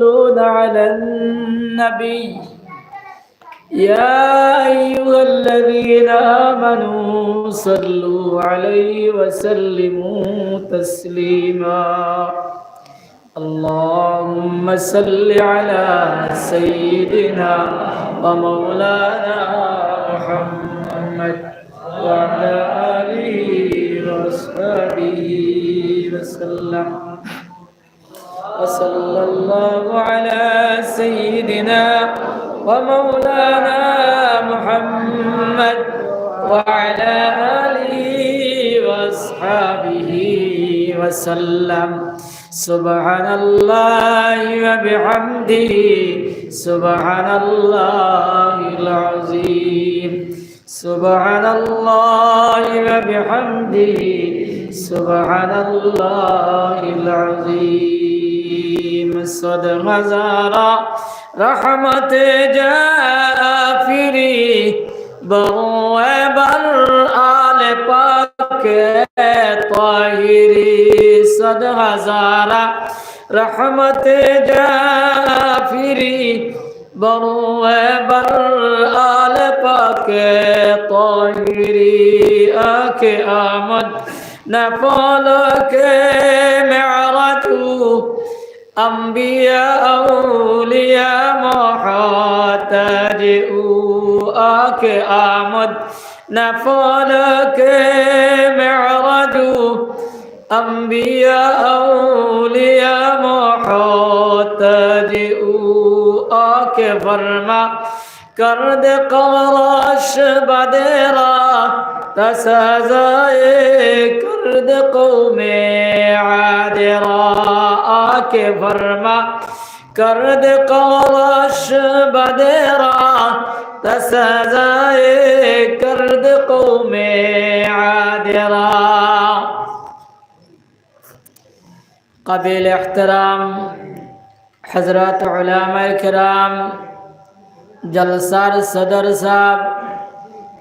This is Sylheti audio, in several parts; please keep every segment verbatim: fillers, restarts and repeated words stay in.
يصلون على النبي. يا أيها الذين آمنوا صلوا عليه وسلموا تسليما. اللهم صل على سيدنا ومولانا محمد وعلى آله وأصحابه وسلم. وصلى الله على سيدنا ومولانا محمد وعلى آله وأصحابه وسلم. سبحان الله وبحمده، سبحان الله العظيم. سبحان الله وبحمده، سبحان الله العظيم. صد هزار رحمت جعفری، بر بر آل پاک طاهری. صد هزار رحمت جعفری، بر بر آل پاک طاهری. آ که آمد نه فلک معراج او، انبیا اولیا محتاج او. آ که آمد نه فلک معراج او، انبیا اولیا محتاج او. آ که فرما کرد قبرش بد را، تا سزای کرد قوم عاد را. آ که فرما کرد قبرش بد را، تا سزای کرد قوم عاد را. قابل احترام حضرات علماء کرام، জলসার সদর সাহেব,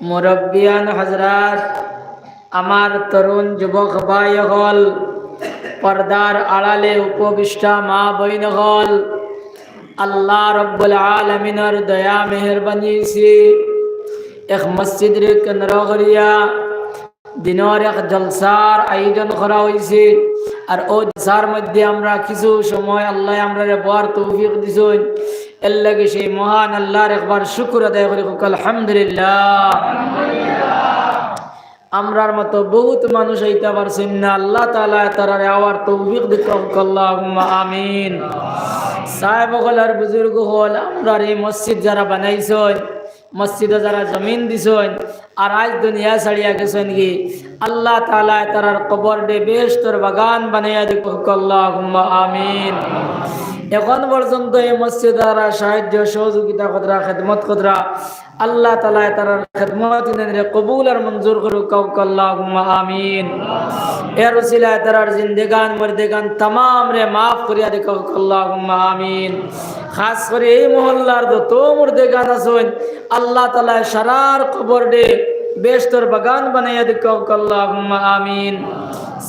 মুরব্বিয়ান হজরত, আমার তরুণ যুবক ভাই অকল, পর্দার আড়ালে উপবিষ্টা মা বইন অকল, আল্লাহ রব্বুল আলামিনর দয়া মেহেরবানি অইছে এক মসজিদরে কেন্দ্র করিয়া দিনর এক জলসার আয়োজন করা অইছে। আর অউ জলসার মধ্যে আমরা কিছু সময় আল্লায় আমরারে বওয়ার তৌফিক দিছইন, এর লাগি সেই মহান আল্লাহর একবার শুকুর আদায় করি, কউক্কা আলহামদুলিল্লাহ। আমরার মতো বহুত মানুষ আইতা পারছইন না, আল্লাহ তাআলায় তারারে আওয়ার তৌফিক দিতা, কউক্কা আল্লাহুম্মা আমিন। সাহেব অকল আর বুজুর্গ অকল, আমরার এই মসজিদ যারা বানাইছইন, মসজিদো যারা জমিন দিছইন, আর আইজ দুনিয়া ছাড়িয়া গেছইন গি, আল্লাহ তাআলায় তারার কবররে বেহেশতর বাগান বানাইয়া দিক, কউক্কা আল্লাহুম্মা আমিন। এখন পর্যন্ত এই মসজিদো যারা সাহায্য সহযোগিতা কররা, খেদমত কররা, আল্লাহ তাআলায় তারার খেদমত ইনানরে কবুল আর মঞ্জুর করুক, কউক্কা আল্লাহুম্মা আমিন। এর উসিলায় তারার জিন্দেগান মুর্দেগান তামামরে মাফ করিয়া দিক, কউক্কা আল্লাহুম্মা আমিন। খাস করি এই মহল্লার যত মুর্দেগান আছইন, আল্লাহ তাআলায় সারার কবররে বেহেশতর বাগান বানাইয়া দিক, কউক্কা আল্লাহুম্মা আমিন।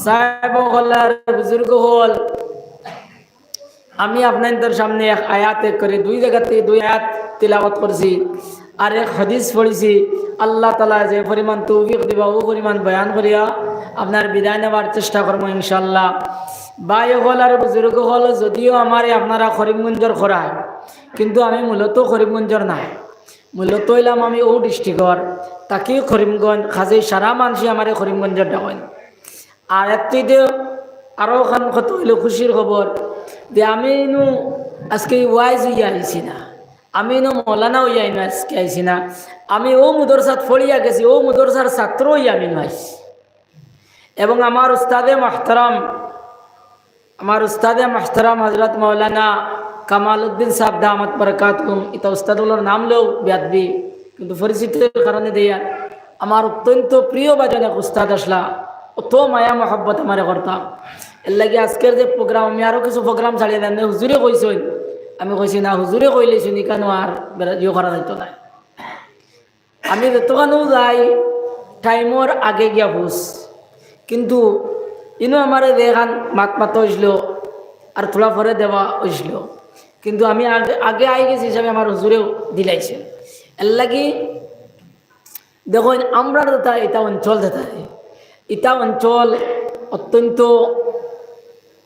সাহেব অকল আর বুজুর্গ অকল, আমি আপনাইনতর সামনে এক আয়াত এক করি, দুই জাগাত থাকি দুই আয়াত তিলাওয়াত করছি, আর এক হাদিস পড়ছি। আল্লাহ তাআলায় যে পরিমাণ তৌফিক দিবা, অউ পরিমাণ বয়ান করিয়া আপনার বিদায় নেবার চেষ্টা করমু ইনশাআল্লাহ। ভাই অকল আর বুজুর্গ অকল, যদিও আমারে আপনারা করিমগঞ্জর কইরা, কিন্তু আমি মূলত করিমগঞ্জর নায়, মূলত অইলাম আমি অউ ডিস্ট্রিক্টর, থাকি করিমগঞ্জ, কাজেই সারা মানষে আমারে করিমগঞ্জর ডাকইন। আর এর থাকি আরো খান কথা অইলো খুশির খবর যে আমি ইনো আজকে ওয়াইজ অইয়া আইছি না, আমি ইনো মৌলানা অইয়া ইনো আজকে আইছি না, আমি অউ মুদরসাত পড়িয়া গেছি, অউ মুদরসার ছাত্র অইয়া আমি ইনো আইছি। এবং আমার উস্তাদে মুহতারাম, আমার উস্তাদে মুহতারাম হযরত মাওলানা কামাল উদ্দিন সাহেব দামাত বারাকাতুহুম, ইতা উস্তাদ অকলর নাম লও বেয়াদবি, কিন্তু পরিচিতির কারণে দেইয়ার, আমার অত্যন্ত প্রিয় ভাইজান এক উস্তাদ আছলা, অত মায়া মহব্বত আমারে করতা। এর লাগি আজকের যে প্রোগ্রাম, আমি আরো কিছু প্রোগ্রাম ছাড়িয়া দেন, হুজুরে কইছইন, আমি কইছি না, হুজুরে কইলে শুনি কেন আর বেড়া-, ইয়ে করা যাইতো না। আমি যতখানউ যাই, টাইমর আগে গিয়া পৌঁছ। কিন্তু ইনো আমারে যেখান মাত মাতা অইছিল, আর থুড়া পরে দেওয়া অইছিল। কিন্তু আমি আগে আগে আই গেছি হিসাবে আমার হুজুরেও দিলাইছে। এর লাগি দেখইন, আমরার যেটা ইটা অঞ্চল, যেটা ইটা অঞ্চল অত্যন্ত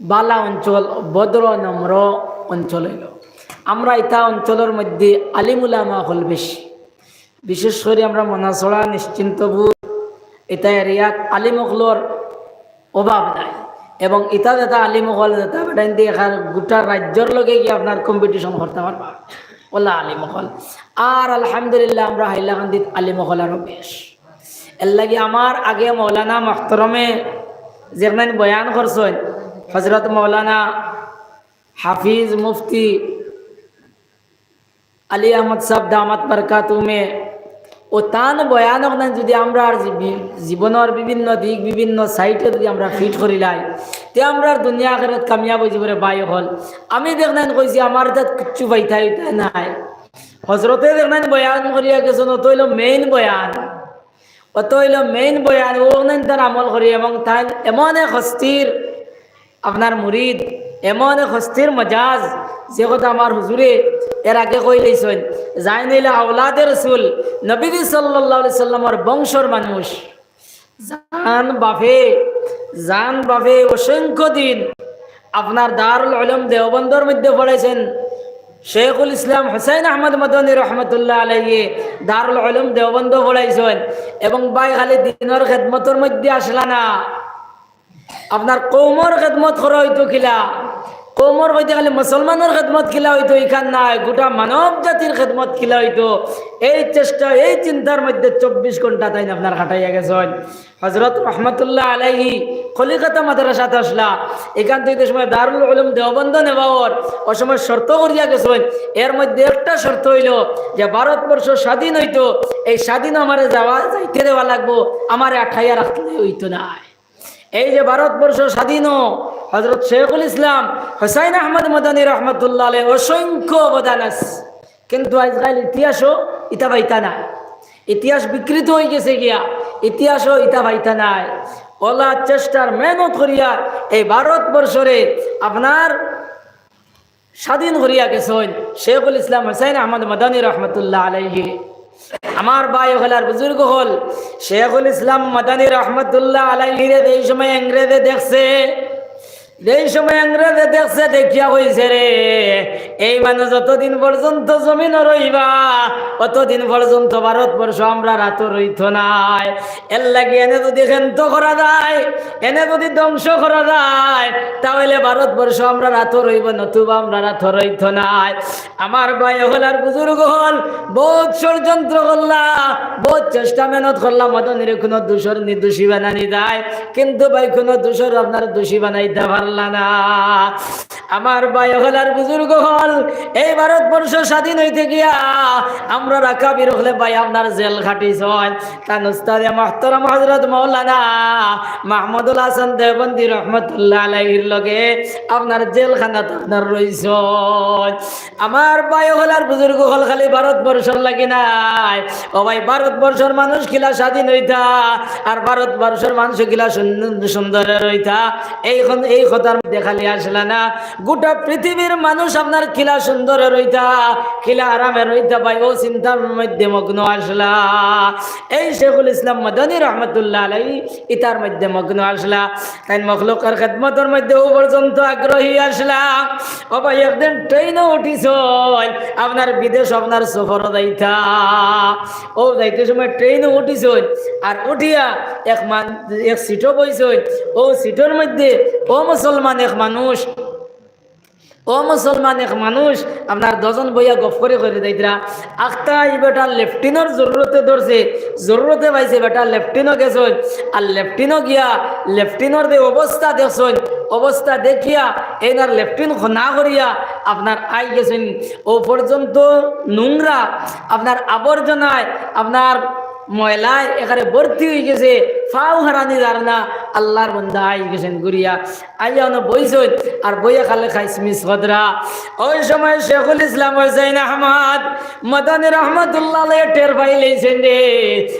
বালা অঞ্চল, ভদ্র নম্র অঞ্চল অইল। আমরা ইটা অঞ্চলর মধ্যে আলিম উলামা অকল বেশি, বিশেষ করি আমরা মনাছড়া, নিশ্চিন্তপুর, ইটা এরিয়াত আলিম অকলর অভাব নাই। এবং ইটা যেটা আলিম অকল যেটা বেটাইন দিয়ে এখান গোটা রাজ্যর লগে গিয়া আপনার কম্পিটিশন করতা পারবা, অলা আলিম অকল। আর আলহামদুলিল্লাহ, আমরা হাইলাকান্দিত আলিম অকল আরো বেশ। এর লাগি আমার আগে মৌলানা মহতরমে যেখান বয়ান করছইন, হযরত মৌলানা হাফিজ মুফতি আলী আহমদ সাহেব দামাত বারকাতুহুমে, ও তান বয়ান অখান যদি আমরা আর জীবি-, জীবনর বিভিন্ন দিক, বিভিন্ন সাইডে যদি আমরা ফিট করিলাই, তে আমরার দুনিয়া আখেরাত কামিয়াব অইযিবো রে ভাই অকল। আমি দেখইন কইছি, আমার তাত কিচ্ছু পাইতা অইতা নাই। হযরতে দেখইন বয়ান করিয়া গেছইন, অত অইল মেইন বয়ান। অত অইল মেইন বয়ান, অখান তান আমল করি এবং তাইন এমন এক হস্তির আপনার মুরিদ, এমন এক হস্তির মজাজ, যে কথা আমার হুজুরে এর আগে কইলাইছইন, যেইন অইলা আওলাদে রসুল, নবীজি সাল্লাল্লাহু আলাইহি সাল্লামর বংশর মানুষ। যান বাফে, যান বাফে অসংখ্য দিন আপনার দারুল উলুম দেওবন্দর মধ্যে পড়াইছইন। শেখুল ইসলাম হুসাইন আহমদ মদনী রহমতুল্লাহ আলাইহি দারুল উলুম দেওবন্দ পড়াইছইন। এবং ভাই খালি দিনর খেদমতর মধ্যে আছলা না, আপনার কওমর খেদমত করা অইতো কিলা, কওমর কইতে গেলে মুসলমানর খেদমত কিলা অইতো, ইখান নায়, গোটা মানব জাতির খেদমত কিলা অইতো, এই চেষ্টা, এই চিন্তার মধ্যে চব্বিশ ঘন্টা তাইন আপনার কাটাইয়া গেছইন। হযরত রহমতুল্লাহ আলাইহি কলিকাতা মাদ্রাসাত আছলা, ইখান থাকি যে সময় দারুল উলুম দেওবন্দ নেওয়া অর, অউ সময় শর্ত করিয়া গেছইন। এর মধ্যে একটা শর্ত অইল যে ভারতবর্ষ স্বাধীন অইতো, এই স্বাধীন আমারে যাওয়া, যাইতে দেওয়া লাগবো, আমারে আটকাইয়া রাখলে অইতো নায়। এই যে ভারতবর্ষ স্বাধীন, হযরত শেখুল ইসলাম হুসাইন আহমদ মদনী রহমতুল্লাহ আলাইহি অসংখ্য অবদান আছে, কিন্তু আইজকাইল ইতিহাসও ইটা পাইতা নায়, ইতিহাস বিকৃত অইগেছে গিয়া, ইতিহাসও ইটা পাইতা নায়। অলা চেষ্টার মেহনত করিয়া এই ভারতবর্ষরে আপনার স্বাধীন করিয়া গেছইন শেখুল ইসলাম হুসাইন আহমদ মদনী রহমতুল্লাহ আলাইহি। আমার ভাই অকল আর বুজুর্গ অকল, শেখুল ইসলাম মদনী রহমতুল্লাহ আলাইহিরে যেই সময় ইংরেজে দেখছে, যেই সময় ইংরেজে দেখছে, দেখিয়া কইছে, "রে, এই মানুষ যতদিন পর্যন্ত জমিনো রইবা, অতদিন পর্যন্ত ভারতবর্ষ আমরার আতো রইতো নায়।" এর লাগি এনে যদি ক্ষান্ত করা যায়, এনে যদি ধ্বংস করা যায়, তাহলে ভারতবর্ষ আমরার আতো রইবো, নতুবা আমরার আতো রইতো নায়। আমার ভাই অকল আর বুজুর্গ অকল, বউত ষড়যন্ত্র করলা, বউত চেষ্টা মেহনত করলা, মদনীরে কুনু দোষর নির্দোষী বানানি যায়, কিন্তু ভাই কুনু দোষর আপনার দোষী বানাইতা পারলা না। আমার ভাই অকল আর বুজুর্গ অকল, এই ভারতবর্ষ স্বাধীন অইতে গিয়া আমরার আকাবির অকলে ভাই আপনার জেল খাটিছইন। তান উস্তাদে মুহতারাম হযরত মাওলানা মাহমুদুল হাসান দেওবন্দি রহমতুল্লাহ আলাইহির লগে আপনার জেলখানাত আপনার রইছইন। আমার ভাই অকল আর বুজুর্গ অকল, খালি ভারতবর্ষর লাগি নায়। ও ভাই, ভারতবর্ষর মানুষ কিলা স্বাধীন অইতা, আর ভারতবর্ষর মানুষ কিলা সুন-, সুন্দরে রইতা, এই খন-, এই কথার মধ্যে খালি আছলা না, গোটা পৃথিবীর মানুষ আপনার কিলা সুন্দরে রইতা, কিলা আরামে রইতা, ভাই, অউ চিন্তার মধ্যে মগ্ন আছলা। এই শেখুল ইসলাম মদনী রহমতুল্লাহ আলাইহি ইতার মধ্যে মগ্ন আছলা। তাইন মখলুকর খেদমতর মধ্যে অউ পর্যন্ত আগ্রহী আছলা। ও ভাই, একদিন ট্রেইনো উঠিছইন, আপনার বিদেশ আপনার সফর যাইতা। অউ যাইতে সময় ট্রেইনো উঠিছইন, আর উঠিয়া এক মান-, এক সিটো বইছইন। অউ সিটোর মধ্যে অমুসলমান এক মানুষ, অমুসলমান এক মানুষ আপনার দুইজন বইয়া গফ করি করি যাইতরা। আখতা ই বেটার লেফটিনর জরুরতে ধরছে, জরুরতে পাইছে, বেটা লেফটিনো গেছইন। আর লেফটিনো গিয়া লেফটিনর যে অবস্থা দেখছইন, অবস্থা দেখিয়া এইনার লেফটিন না করিয়া আপনার আই গেছইন। অউ পর্যন্ত নোংরা, আপনার আবর্জনায়, আপনার ময়লায় একেবারে ভর্তি অইগেছে, পাও হারানি যার না। আল্লাহর বন্দা আই গেছইন ঘুরিয়া, আইয়া অনো বইছইন, আর বইয়া খালি খাইছমিছ কররা। ওই সময় শেখুল ইসলাম হুসাইন আহমদ মদনী রহমতুল্লাহ আলাইহি টের পাইলাইছইন রে,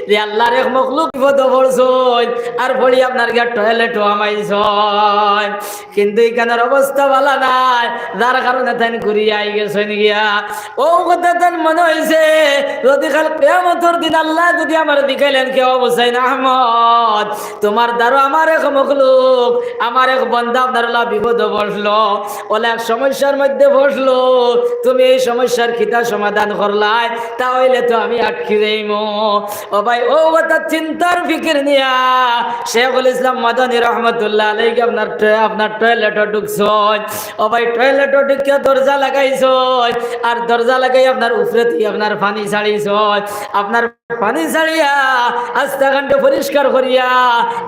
যে আল্লাহর এক মখলুক বিপদো পড়ছইন, আর পড়ি আপনার গিয়া টয়লেটো হামাইছইন। কিন্তু ইখানর অবস্থা ভালা নায়, যার কারণে তাইন ঘুরিয়া আই গেছইন গিয়া। অউ কথা তান মনো অইছে, যদি কাল কিয়ামতর দিন আল্লায় যদি আমারে জিকাইলাইন, "কে ও হুসাইন আহমদ, তুমার দ্বারো আমার এক মখলুক, আমার এক বন্দা আপনার অলা বিপদো পড়লো, অলা এক সমস্যার মধ্যে পড়লো, তুমি এই সমস্যার কিতা সমাধান করলায়, তা অইলে তো আমি আটকি যাইমু।" ও ভাই, অউ কথা চিন্তার ফিকির নিয়া শেখুল ইসলাম মদনী রহমতুল্লাহ আলাইহি আপনার টয়-, আপনার টয়লেটো ঢুকছইন। ও ভাই, টয়লেটো ঢুকিয়া দরজা লাগাইছইন, আর দরজা লাগাই আপনার উপরেদি আপনার পানি ছাড়িছইন, আপনার পানি ছাড়িয়া আস্তা খানটা পরিষ্কার করিয়া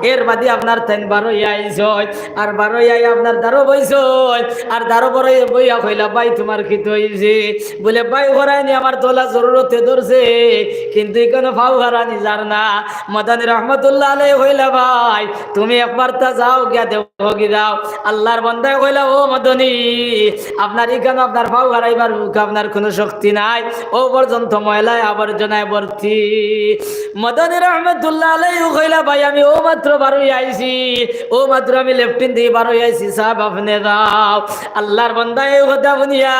এর বাদে আপনার তাইন বারইয়া আইছইন, আর বারইয়া আইয়া আপনার দ্বারো বইছইন, আর দ্বারো বইয়া কইলা, "ভাই, তুমার কিতা অইছে?" বলে, "ভাই, হরাইনি আমার তো অলা জরুরতে ধরছে, কিন্তু ইখানো পাও হরানি যার না।" মদনী রহমতুল্লাহ আলাইহি কইলা, "ভাই, তুমি একবারতা যাও গিয়া দেখো গি যাও।" আল্লাহর বন্দায় কইলা, "ও মদনী, আপনার ইখানো আপনার পাও হরাইবার মুখে আপনার কুনু শক্তি নাই, অউ পর্যন্ত ময়লায় আবর্জনায় ভর্তি।" মদনী রহমতুল্লাহ আলাইহি কইলা, "ভাই, আমি অউ মাত্র বারইয়া আইছি, অউ মাত্র আমি লেট্রিন থাকি বারইয়া আইছি, সাব আপনে যাও।" আল্লাহর বন্দায় অউ কথা হুনিয়া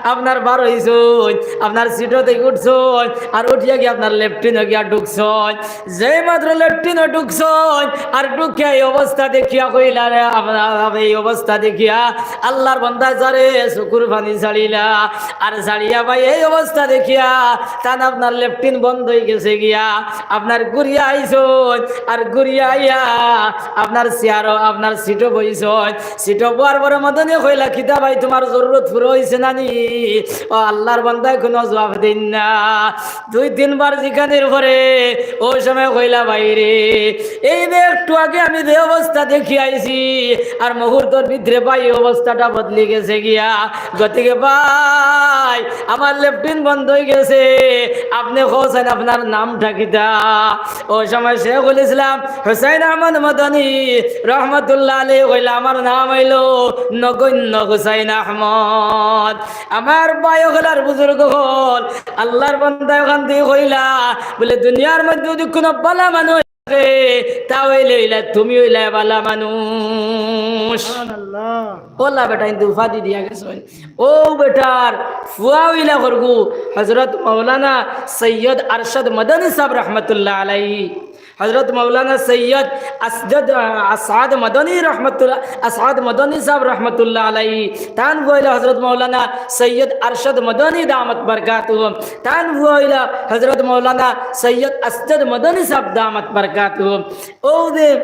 আপনার বারইছইন, আপনার সিটো থাকি উঠছইন, আর উঠিয়া গিয়া আপনার লেট্রিনো গিয়া ঢুকছইন। যেই মাত্র লেট্রিনো ঢুকছইন, আর ঢুকিয়া এই অবস্থা দেখিয়া কইলা রে, আপনার এই অবস্থা দেখিয়া আল্লাহর বন্দা যারে চকুর পানি ছাড়িলা, আর ছাড়িয়া ভাই এই অবস্থা দেখিয়া তান আপনার লেট্রিন বন্ধ অইগেছে গিয়া, আপনার ঘুরিয়া আইছইন, আর ঘুরিয়া আইয়া আপনার চেয়ারো, আপনার সিটো বইছইন। সিটো বওয়ার পরে মদনীয়ে কইলা, "কিতা ভাই, তুমার জরুরত পুরা অইছে না নি?" ও আল্লাহর বন্দায় কুনু জুয়াব দেইন না। দুই তিনবার জিকানির পরে অউ সময় কইলা, "ভাইরে, এই যে একটু আগে আমি যে অবস্থা দেখিয়া আইছি, আর মুহূর্তর ভিতরে ভাই অবস্থাটা বদলি গেছে গিয়া। গতিকে ভাই, আমার লেট্রিন বন্ধ অইগেছে, আপনে কওছইন আপনার নামটা কিতা?" অউ সময় শেখুল ইসলাম হুসাইন আহমদ মদনী রহমতুল্লাহ আলাইহি কইলা, "আমার নাম অইলো নগণ্য হুসাইন আহমদ।" আমার ভাই অকল আর বুজুর্গ অকল, আল্লাহর বন্দায় অখান দি কইলা, বলে, "দুনিয়ার মধ্যে যদি কুনু ভালা মানুষ থাকে, তা অইলে অইলা তুমি অইলা ভালা মানুষ।" সুবহানাল্লাহ। অলা বেটাইন দি উপাধি দিয়া গেছইন। অউ বেটার ফুয়া অইলা করগু হযরত মাওলানা সৈয়দ আরশাদ মদনী সাব রহমতুল্লাহ আলাইহি। হযরত মাওলানা সৈয়দ আসজদ, আসাদ মদনী রহমতুল্লাহ, আসাদ মদনী সাব রহমতুল্লাহ আলাইহি। তান ফুয়া অইলা হযরত মাওলানা সৈয়দ আরশাদ মদনী দামাত বারকাতুহুম। তান ফুয়া অইলা হযরত মাওলানা সৈয়দ আসজদ মদনী সাব দামাত বারকাতুহুম। অউ যে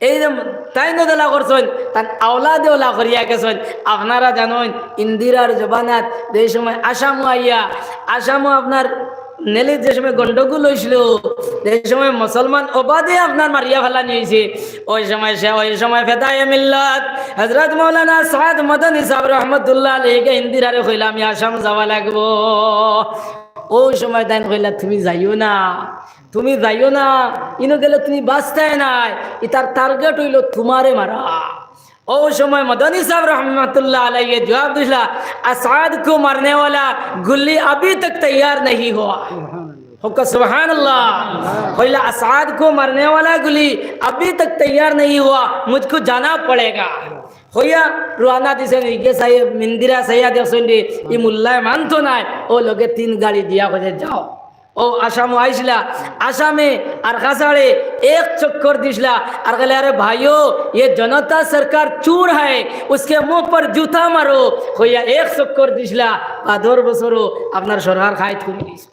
এই যে তাইন অলা করছইন, তান আওলাদে অলা করিয়া গেছইন। আপনারা জানইন, ইন্দিরার জমানাত যে সময় আসামো আইয়া, আসামো আপনার নেলিত যে সময় গন্ডগোল অইছিল, যে সময় মুসলমান অবাদে আপনার মারিয়া ফালানি অইছে, অউ সময় সে, অউ সময় ফেদায়ে মিল্লত হযরত মাওলানা সাদ মদনী সাব রহমতুল্লাহ আলাইহি ইন্দিরারে কইলা, "আমি আসাম যাওয়া লাগবো।" অউ সময় তাইন কইলা, "তুমি যাইও না।" তুমি যাইও না, ইনো গেলে তুমি বাচতায় নায়, ইতার target অইলো তুমারে মারা। অউ সময় মদনী সাব রহমতুল্লাহ আলাইহি জুয়াব দিছলা, "আসাদ কো মারনে ওয়ালা গুলি আভি তক তৈয়ার নাহি হুয়া।" হক্কা সুবহানাল্লাহ। কইলা, "আসাদ কো মারনে ওয়ালা গুলি আভি তক তৈয়ার নাহি হুয়া, মুঝকো জানা পড়েগা।" কইয়া রওয়ানা দিছইন, ইগিয়া চাইয়া, ইন্দিরা চাইয়া দেখছইন রে, ই মুল্লায় মানতো নায়, অউ লগে তিন গাড়ি দিয়া কইছে, "যাও।" অউ আসামো আইছলা, আসামে আর কাছাড়ে এক চক্কর দিছলা, আর কইলা, "আরে ভাইও, ইয়ে জনতা সরকার চোর হ্যায়, উসকে মুহ পর জুতা মারো।" কইয়া এক চক্কর দিছলা, বাদর বছরও আপনার সরকার খাইত করি দিছে।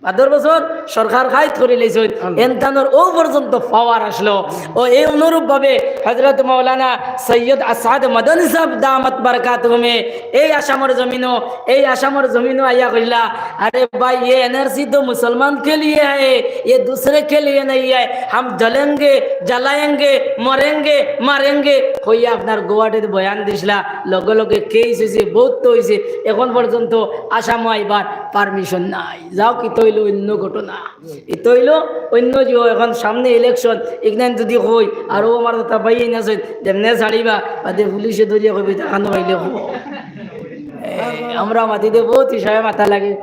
বাদর বছর সরকার খাইত করি লইছইন, আল্লাহ। এনতানোর অউ পর্যন্ত power আছলো। অউ এই অনুরূপ ভাবে হযরত মাওলানা সৈয়দ আসাদ মদনী সাব দামাত বারকাতুহুমে এই আসামর জমিনো, এই আসামর জমিনো আইয়া কইলা, "আরে ভাই, ইয়ে NRC তো মুসলমান কে লিয়ে হ্যায়, ইয়ে দুসরে কে লিয়ে নেই হ্যায়, হাম জ্বলেঙ্গে, জ্বালায়েঙ্গে, মরেঙ্গে, মারেঙ্গে।" কইয়া আপনার গুয়াহাটিত বয়ান দিছলা, লগে লগে case অইছে, বউত তো অইছে, এখন পর্যন্ত আসামো আইবার permission নাই। যাও ইতা অইলো অইন্য ঘটনা। ইতা অইলো অইন্য যে অখন সামনে ইলেকশন, ইখান যদি কই, আর অউ আমার কথা ভাইয়াইন আছইন, যেমনে ছাড়িবা, বাদে পুলিশে ধরিয়া কইবো, "ইতা কানো পাইলে কও।" এ, আমরা মাতি দে বউত হিসাবে মাতা লাগে।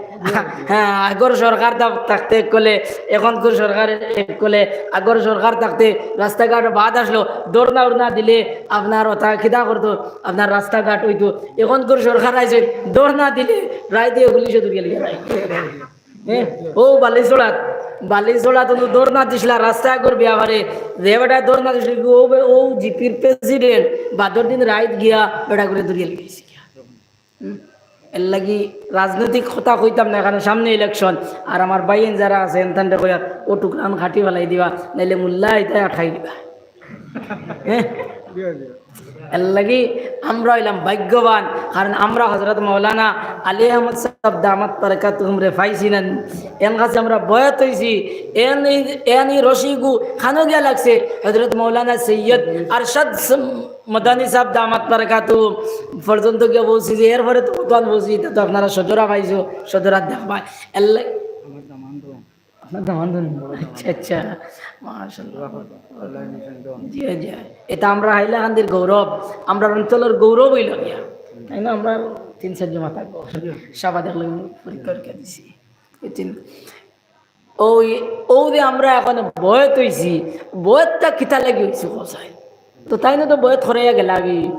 হ্যাঁ, আগর সরকার থাক-, থাকতে এক কলে, অখনকুর সরকার এক কলে, আগর সরকার থাকতে রাস্তাঘাট বাদ আছলো, ধর্ণা উর্ণা দিলে আপনার অতা কিতা করতো, আপনার রাস্তাঘাট অইতো। অখনকুর সরকার আইছে, ধর্ণা দিলে রাইতে পুলিশে ধরিয়া লইয়া যায়। হ্যাঁ, অউ বালিছড়াত, বালিছড়াত অনো ধর্ণা দিছলা রাস্তা আগর ব্যাপারে, যে বেটায় ধর্ণা দিছিল, অউ বে-, অউ জিপির প্রেসিডেন্ট, বাদর দিন রাইত গিয়া বেটাগুরে ধরিয়া লইয়া আইছে। হুম। এরলাগি রাজনৈতিক কথা কইতাম না, কারণ সামনে ইলেকশন। আর আমার ভাইয়াইন যারা আছে, এনতানরে কইয়ার, অউ টুকরান কাটি ফালাই দিবা, নাইলে মোল্লা ইতায় আটকাই দিবা। হ্যাঁ? এরলাগি আমরা অইলাম ভাগ্যবান, কারণ আমরা হজরত মাওলানা আলী আহমদ সাহেব দামাত বারাকাতুহুমরে পাইছি না, এন কাছে আমরা বয়াত অইছি, এন ই, এন ই রশিগু কানো গিয়া লাগছে, হজরত মাওলানা সৈয়দ আরশাদ স-, মাদানী সাহেব দামাত বারাকাতুহুম পর্যন্ত গিয়া পৌঁছিছি, এরপরে তো বর্তমান পৌঁছি, ইতা তো আপনারা সজরা পাইছো, সজরা দেখবায়। এরলা-, আপনার দামান তো। আচ্ছা, আচ্ছা। মাশাআল্লাহ। জি, জি। ইতা আমরা হাইলাকান্দির গৌরব, আমরার অঞ্চলর গৌরব অইলো গিয়া। তাই না? আমরা তিন চাইর জমা থাকবো। সাবা দেখলে পরীক্ষা টরীক্ষা দিছি। বুঝছেন? অউ, অউ যে আমরা অখন বয়াত অইছি, বয়াতটা কিতা লাগি অইছে কও চাই? তো তাইন তো বয়াত করাইয়া গেলাগি।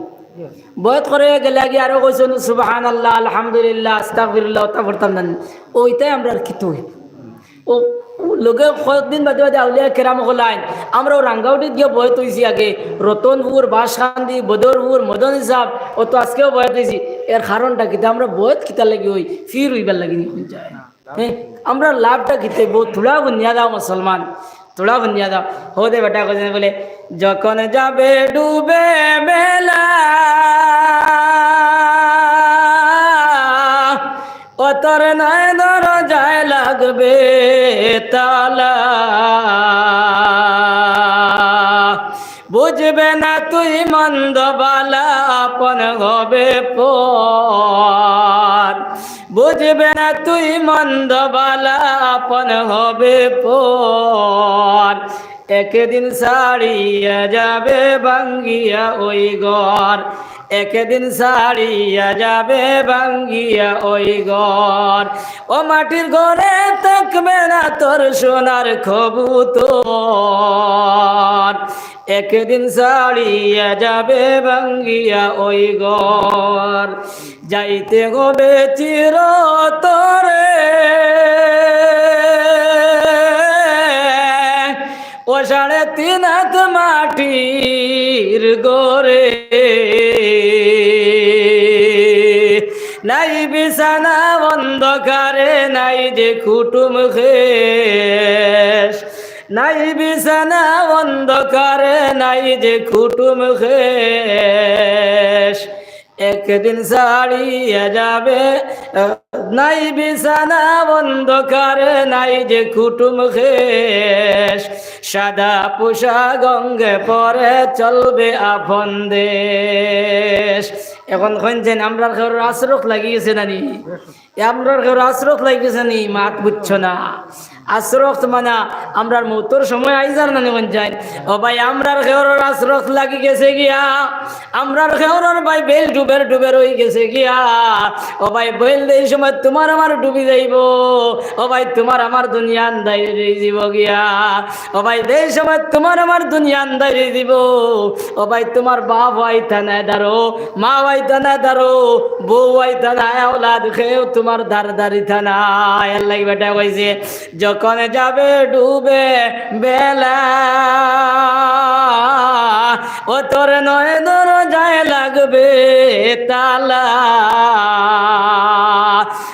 বয়াত করাইয়া গেলাগি, আরো কইছইন সুবহানাল্লাহ, আলহামদুলিল্লাহ, আস্তাগফিরুল্লাহ, অতা পড়তাম না নি। অউ ইতায় আমরার কিতা অইবো? অউ, অউ লগে কয়েকদিন বাদে বাদে আউলিয়া কেরাম অকল আইন। আমরা অউ রাঙ্গাউটিত গিয়া বয়াত অইছি আগে। রতনপুর, বাঁশকান্দি, বদরপুর, মদনী সাহেব, অউ তো আজকেও বয়াত অইছি। এর কারণটা কিতা? আমরা বয়াত কিতার লাগি অই? পীর অইবার লাগি নি কইন চাই? হ্যাঁ, আমরার লাভটা কিতা অইবো? থুড়া হুনিয়া যাও মুসলমান, থুড়া হুনিয়া যাও। হউ দে বেটা কইছে বলে, "যখন যাবে ডুবে বেলা, ও তোর নয় দরজায় লাগবে তালা।" বুঝবে না তুই মন্দ বালা আপন হবে পর, বুঝবে না তুই মন্দ বালা আপন হবে পর। একদিন ছাড়িয়া যাবে ভাঙ্গিয়া ওই ঘর, একদিন ছাড়িয়া যাবে ভাঙ্গিয়া ওই ঘর। ও মাটির ঘরে থাকবে না তোর সোনার কবুতর, একদিন ছাড়িয়া যাবে ভাঙ্গিয়া ওই ঘর। যাইতে হবে চিরতরে ও সাড়ে তিন হাত মাটির ঘরে। নাই বিছানা অন্ধকারে, নাই যে কুটুম খেশ, নাই বিছানা অন্ধকারে, নাই যে কুটুম খেশ। একদিন ছাড়িয়া যাবে, নাই বিছানা অন্ধকারে, নাই যে কুটুম খেশ। সাদা পোশাক অঙ্গে পরে চলবে আপন দেশ। অখন কইন যেন আমরার কেউর আছরত লাগি গেছে না নি? এ আমরার কেউর আছরত লাগি গেছে নি? মাত বুঝছো না। আছরত মানে আমরার মউতর সময় আই যার না নি কইন যেন। ও ভাই, আমরার কেউর আছরত লাগি গেছে গিয়া। আমরার কেউর ভাই বেইল ডুবের ডুবের অই গেছে গিয়া। ও ভাই, বেইল যেই সময় তুমার আমার ডুবি যাইবো, ও ভাই, তুমার আমার দুনিয়া আন্দাইর অই যিবো গিয়া। ও ভাই, যেই সময় তুমার আমার দুনিয়া আন্দাইর অই যিবো, ও ভাই, তুমার বাপ আইতা নায় দারো, মা আইতা নায় দারো, বউ আইতা নায়, আওলাদ কেউ তুমার দার দারিতা নায়। এরলাগি বেটা কইছে, যখন যাবে ডুবে বেলা, ও তোর নয় দরজায় লাগবে তালা।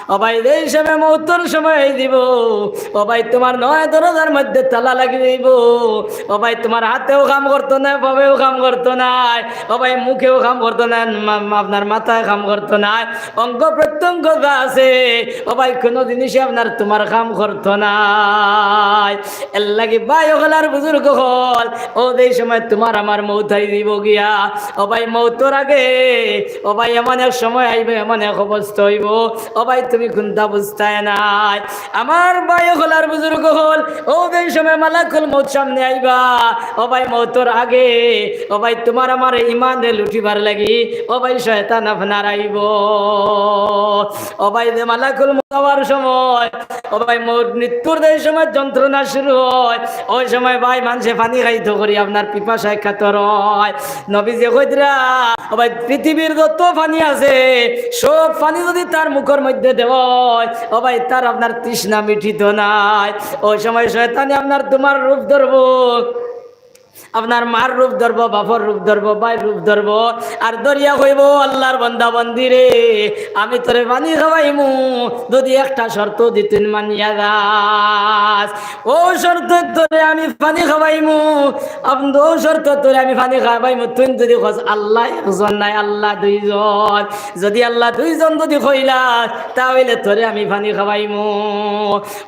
ও ভাই, যেই সময় মউতর সময় অই যিবো, ও ভাই, তুমার নয় দরজার মধ্যে তালা লাগি যাইবো। ও ভাই, তুমার হাতেও কাম করতো নায়, পায়েও কাম করতো নায়। ও ভাই, মুখেও কাম করতো নায়, মা-, আপনার মাথায় কাম করতো নায়। অঙ্গ প্রত্যঙ্গ যা আছে, ও ভাই, কুনু জিনিসে আপনার তুমার কাম করতো নায়। এরলাগি ভাই অকল আর বুজুর্গ অকল, ও যেই সময় তুমার আমার মউত আই যিবো গিয়া, ও ভাই, মউতর আগে, ও ভাই, এমন এক সময় আইবো, এমন এক অবস্থা অইবো, ও ভাই, তুমি কুন্তা বুঝতায় নায়। আমার ভাই অকল আর বুজুর্গ অকল, অউ যেই সময় মালাকুল মউত সামনে আইবা, ও ভাই, মউতর আগে, ও ভাই, তুমার আমার ইমানরে লুটিবার লাগি, ও ভাই, শয়তান আপনার আইবো। ও ভাই, যে মালাকুল মউত আওয়ার সময়, ও ভাই, মউত, মৃত্যুর যেই সময় যন্ত্রণা শুরু অয়, অউ সময় ভাই, মানষে পানি খাইতো করি আপনার পিপাসায় কাতর অয়। নবীজিয়ে কইতরা, ও ভাই, পৃথিবীর যত পানি আছে, সব পানি যুদি তার মুখর মধ্যে দেওয়া অয়, ও ভাই, তার আপনার তৃষ্ণা মিটিতো নায়। অউ সময় শয়তানে আপনার তুমার রূপ ধরবো, আপনার মার রূপ ধরবো, বাপর রূপ ধরবো, ভাইর রূপ ধরবো, আর ধরিয়া কইবো, "আল্লার বান্দা বান্দিরে, আমি তোরে পানি খাওয়াইমু, যুদি একটা শর্ত দি তুই মানিয়া যাস।" অউ শর্ত তোরে আমি পানি খাওয়াইমু, আপ-, অউ শর্ত তোরে আমি পানি খাওয়াইমু, তুই যুদি কস, "আল্লা একজন নায়, আল্লা দুইজন।" যুদি আল্লা দুইজন যুদি কইলাস, তা অইলে তোরে আমি পানি খাওয়াইমু।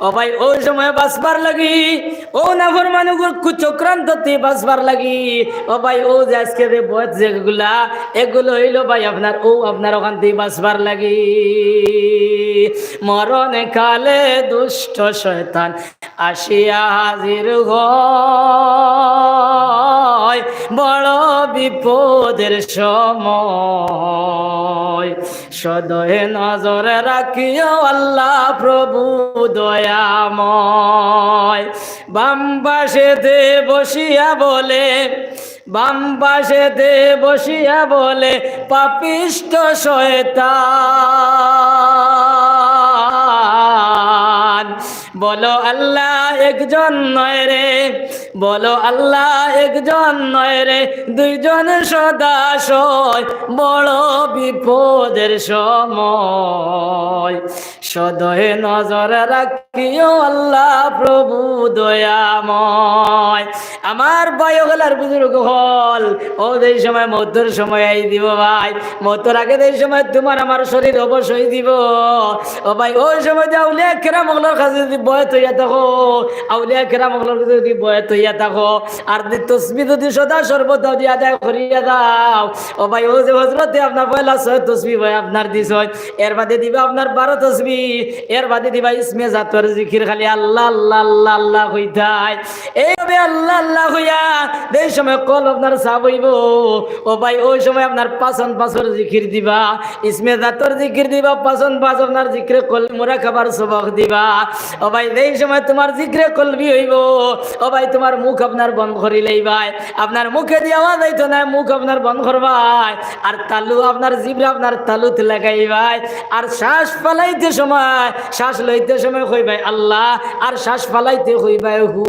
ও ভাই, অউ সময় বাঁচবার লাগি, অউ নাফরমানগুর কুচক্রান্ত থাকি বাঁচবার লাগি, ও ভাই, অউ যে আইজকে যে বয়াত যেগুলা, এগুলা অইলো ভাই আপনার, অউ আপনার অখান থাকি বাঁচবার লাগি। মরণ কালে দুষ্ট শয়তান আসিয়া হাজির হয় বড় বিপদের সময়। সদয় নজর রাখিও আল্লা প্রভু দয়াময়। বাম পাশেতে বসিয়া বলে, বাম পাশেতে বসিয়া বলে পাপিষ্ট শয়তান, বলো আল্লা একজন নয় রে, বলো আল্লা একজন নয় রে, দুইজন সদা সয় বড় বিপদের সময়। সদয় নজর রাখিও আল্লা প্রভু দয়াময়। আমার ভাই অকল আর বুজুর্গ অকল, অউ যেই সময় মউতর সময় আই দিবো ভাই, মউতর আগে যেই সময় তুমার আমার শরীর অবশ অই দিবো, ও ভাই, অউ সময় যে আউলিয়া কেরাম অকলর কাছে যুদি বয়াত অইয়া থাকো, আউলিয়া কেরাম অকলর কাছে যুদি বয়াত অইয়া থাকো, আর যুদি তসবি যুদি সদা সর্বদা যুদি আদায় করিয়া যাও, ও ভাই, অউ যে হজরতে আপনার পয়লা ছয় তসবি ভাই আপনার দিছইন, এর বাদে দিবা আপনার বারো তসবি, এর বাদে দিবা ইসমে জাতর জিকির, খালি আল্লা, আল্লা, আল্লা, আল্লা কইতায়। এইভাবে আল্লা, আল্লা কইয়া যেই সময় কলব আপনার সাফ অইবো, ও ভাই, অউ সময় আপনার পাচন পাচর জিকির দিবা, ইসমে জাতর জিকির দিবা, পাচন পাচ আপনার জিকিরে কলবি মুরাকাবার সবক দিবা। ও ভাই, যেই সময় তুমার জিকিরে কলবি অইবো, ও ভাই, তুমার মুখ আপনার বন্ধ করি লইবায়, আপনার মুখেদি আওয়াজ আইতো নায়, মুখ আপনার বন্ধ করবায়, আর তালু আপনার জিব্রা আপনার তালুত লাগাইবায়, আর শ্বাস ফালাইতে সময়, শ্বাস লইতে সময় কইবায় আল্লা, আর শ্বাস ফালাইতে কইবায় হু।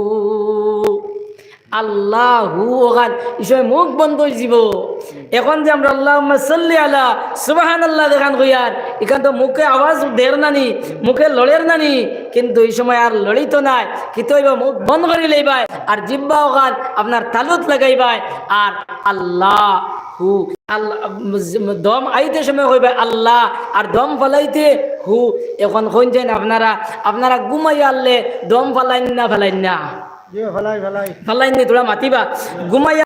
আল্লা হু অখান, ই সময় মুখ বন্ধ অই যিবো। এখন যে আমরা আল্লাহুম্মা সাল্লি আলা সুবহানাল্লাহ যেখান কইয়ার, ইখান তো মুখে আওয়াজ দের না নি, মুখে লড়ের না নি, কিন্তু ই সময় আর লড়িতো নায়। কিতা অইবো? মুখ বন্ধ করি লইবায়, আর জিব্বা অখান আপনার তালুত লাগাইবায়, আর আল্লা হু, আল্লা, দম আইতে সময় কইবায় আল্লা, আর দম ফালাইতে হু। এখন কইন যেন আপনারা, আপনারা ঘুমাইয়া আরলে দম ফালাইন না, ফালাইন না? জি, ফালাই, ফালাই। ফালাইন নি, থুড়া মাতিবা। ঘুমাই